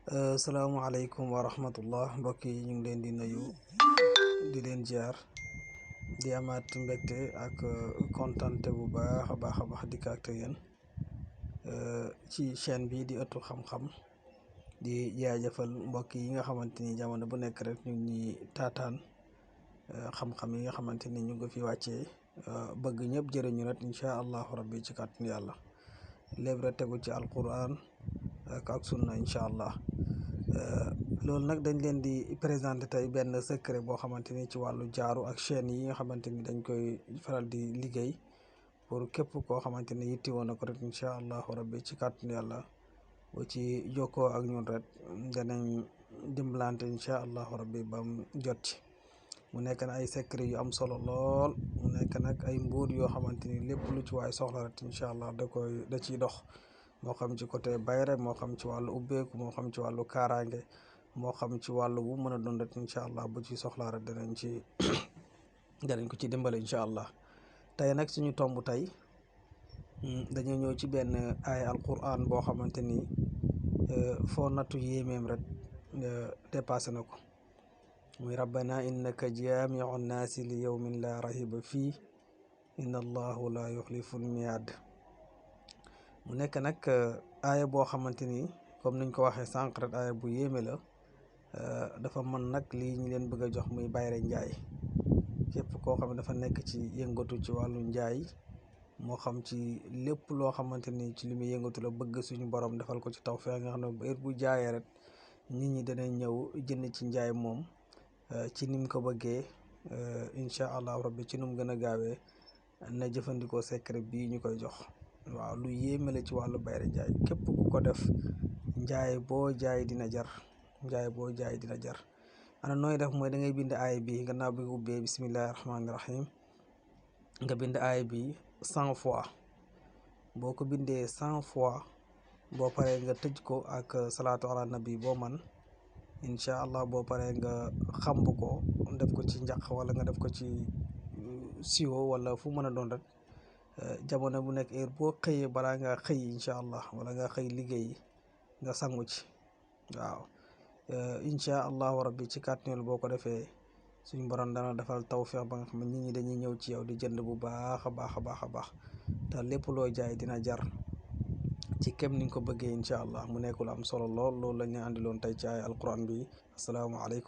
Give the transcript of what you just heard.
Salaamaaleykum wa rahmatullah mbokk yi ñu ngi leen di nuyu di leen ziar di amaat mbégte ak kontante bu baax a baax a baax dikk ak yéen ci chaîne bi di ëttu xam-xam di jaajëfal mbokk yi nga xamante ni jamono bu nekk rek ñu ngi taataan xam-xam yi nga xamante ni ñu ngi fi wàccee bëgg ñëpp jëriñu rek incha allahu rabbi ci kàttanu yàlla lépp rek tegu ci alquran ak sunna incha allah. Loolu nag dañ leen di présenté tey benn secret boo xamante ni ci wàllu jaaru ak chaîne yi nga xamante ni dañ koy faral di liggéey pour képp koo xamante ni yittewoo na ko rek incha allahu rabbi ci kàttanu yàlla bu ci jokkoo ak ñun rek danañ dimbalante incha allahu rabbi bam jot ci. Mu nekk na ay secret yu am solo lool mu nekk nag ay mbuur yoo xamante ni lépp lu ci waay soxla rek incha allah da ciy dox. Moo xam ci côté bayre moo xam ci wàllu ubbeeku moo xam ci wàllu kaaraange moo xam ci wàllu bu mën a doon rek incha allah bu ci soxlaa rek danañ ko ci dimbale incha allah. Tey nag suñu tomb tey dañoo ñëw ci benn ay alquran boo xamante ni foo nattu yéemeem rek dépassé na ko muy rabbana innaka jaamiu nnaasi li yawmin la rahiba fii inna allahu la yuxlifu lmiyaad. Mu nekk nag aaya boo xamante ni comme niñ ko waxee sànq rek aaya bu yéeme la dafa mën nag lii ñu leen bëgg a jox muy bayre njaay. Képp koo xam ne dafa nekk ci yëngatu ci wàllu njaay moo xam ci lépp loo xamante ni ci li muy yëngatu la bëgg suñu borom defal ko ci tawfeex nga xam ne heure bu jaayee rek nit ñi danañ ñëw jënd ci njaay moom ci nim ko bëggee incha allah rabbi ci num gën a gaawee na jëfandikoo secret bii ñu koy jox. Waaw lu yéeme la ci wàllu bayre njaay képp ku ko def njaay boo jaay dina jar ana nooy def mooy da ngay bind aaya bi gannaaw bi nga ubbee bismillahi rahmaani rahim nga bind aaya bi 100 fois. Boo ko bindee 100 fois boo paree nga tëj ko ak salaatu ala nabi boo man incha allah boo paree nga xamb ko def ko ci njaq wala nga def ko ci siwo wala fu mën a doon rek jamono bu nekk heure boo xëyee balaa nga xëy incha allah wala nga xëy liggéey nga sangu ci. Waaw incha allahu rabbi ci kàttanel boo ko defee suñu borom dana defal tawfeex ba nga xam ne nit ñi dañuy ñëw ci yow di jënd bu baax a baax a baax a baax te lépp loo jaay dina jar ci kem ni nga ko bëggee incha allah. Mu nekk lu am solo lool loolu la ñu àndiloon tey ci ay alquran bi. Asalaamaaleykum.